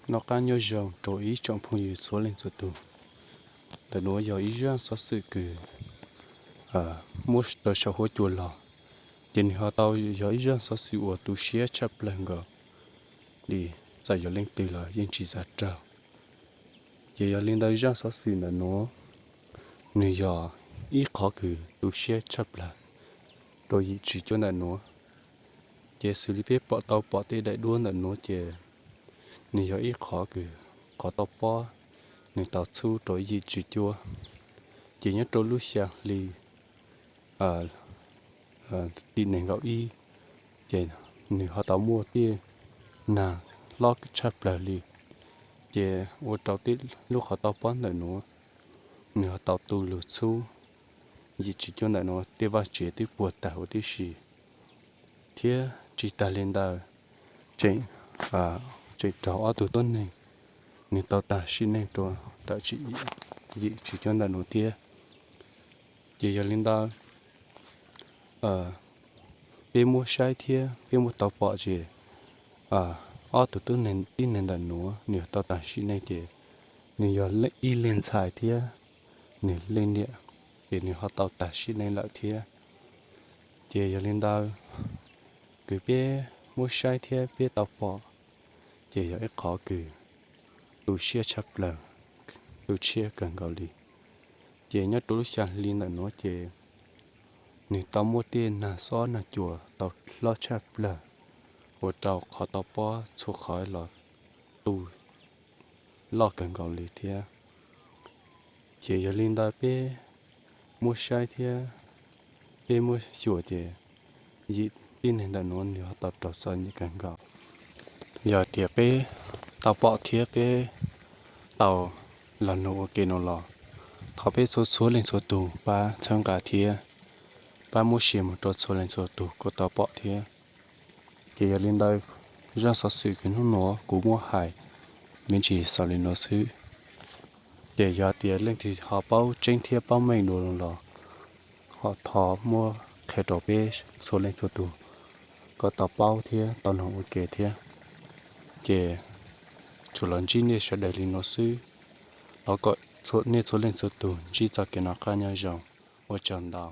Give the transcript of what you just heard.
Noj qab nyob zoo rau ib tsoom phooj ywg txhua leej txhua tus. Ntawm nuav yog ib zaj xov xwm kws muab rau saum huab cua los, ces nws ho tau yog ib zaj xov xwm uas tu siab tshaj plawg nkaus li, txawm yog leej twg los yeej tsis xav raug. Ces yog li ntawd zaj xov xwm ntawm nuav, nws yog ib qhov kws tu siab tshaj plawg rau yim tswv cuab ntawm nuav. Ces xws li peb pom tau pom tej daim duab ntawm nuav ces nws yog ib qhov kws qhov toj pob nws tau txhub rau ib yim tswv cuab. Ces nyob rau lub xya hli tim nees nkaum ib, ces nws ho tau muaj tej nag hlob tshaj plawg li, ces ua rau tej lub qhov toj pob ntawm nuav nws ho tau tu lug txhub yim tswv cuab ntawm nuav tej vaj tsev twb puag tag huv tib si. Thiab tsis tag li ntawd, tseem raug ob tug tuab neeg nws tau tag sim neej rau ntawm yim tswv cuab ntawm nuav thiab. Ces yog li ntawd, peb muab saib thiab peb muab tau pom ces ob tug tuab neeg tib neeg ntawm nuav nws tau tag sim neej ces nws yog ib leeg ntxhais thiab nws leej niam, ces nws ho tau tag sim neej lawm thiab. Ces yog li ntawd, kws peb muab saib thiab peb tau pom, ces yog ib qhov kws tu siab tshaj plawg, tu siab kawg nkaus li. Ces nyob rau lub xya hli ntawm nuav ces nws tau muaj tej nag xob nag cua tau hlob tshaj plawg, ua rau qhov toj pob txhua qhov los tu loj kawg nkaus li thiab. Ces yog li ntawd peb muab saib thiab peb muab xyuas ces yim tib neeg ntawm nuav nws ho tau raug txom nyem kawg nkaus. Yog tias peb tau pom thiab peb tau los nug ua ke no los, thov peb txhua txhua leej txhua tug pab txhawb nqa thiab pab muab share mus rau txhua leej txhua tug kom tau pom thiab. Ces yog li ntawd, zaj xov xwm kws hnub nuav kuv muab hais me ntsis xaus li nuav xwb. Ces yog tias leej twg ho paub tseeb thiab paub meej dua los ho thov muab qhia rau peb txhua leej txhua tug kom tau paub thiab tau noog ua ke thiab. Ces tsuas los ntsib nej sawv daws li nuav xwb. Thov kom nej txhua leej txhua tug ntsib txoj kev noj qab nyob zoo. Ua tsaug ntau.